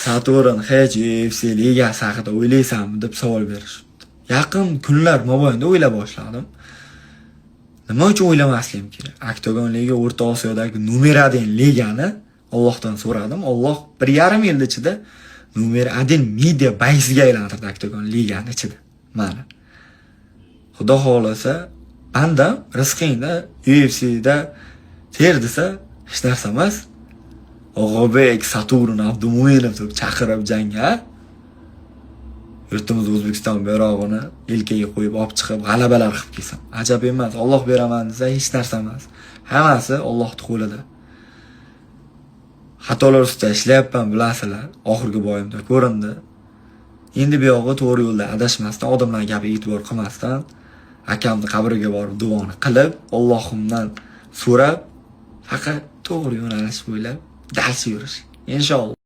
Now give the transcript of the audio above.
Saturn hech UFC ligasi haqida o'ylaysanmi deb savol berishibdi. Yaqin kunlar mobaynida o'ylab boshladim. Nima uchun o'ylamasligim kerak? Oktagon Liga O'rta Osiyodagi номер 1 ligani Allohdan so'radim. Alloh 1,5 yil ichida номер 1 media baysiga aylantirdi Oktagon Ligani ichida. Mana. Xudo xohlasa, bandam rizqingda UFCda ter desa hech narsa emas. Og'abek Saturn Abdumo'minov deb chaqirib jangga yurtimiz O'zbekiston bayrog'ini yelkaga qo'yib olib chiqib g'alabalar qilib kelsam. Ajab emas. Alloh beraman desa hech narsa emas. Hammasi Allohning qo'lida. Xatolar ustida ishlayapman, bilasizlar. Oxirgi бой imda ko'rindi. Endi bu yog'i to'g'ri yo'lda adashmasdan, odamlarning gapiga e'tibor qilmasdan, akamni qabriga borib duoni qilib, Allohimdan so'rab, faqat to'g'ri yo'nalish bo'ylab dars yurish. Inshaalloh.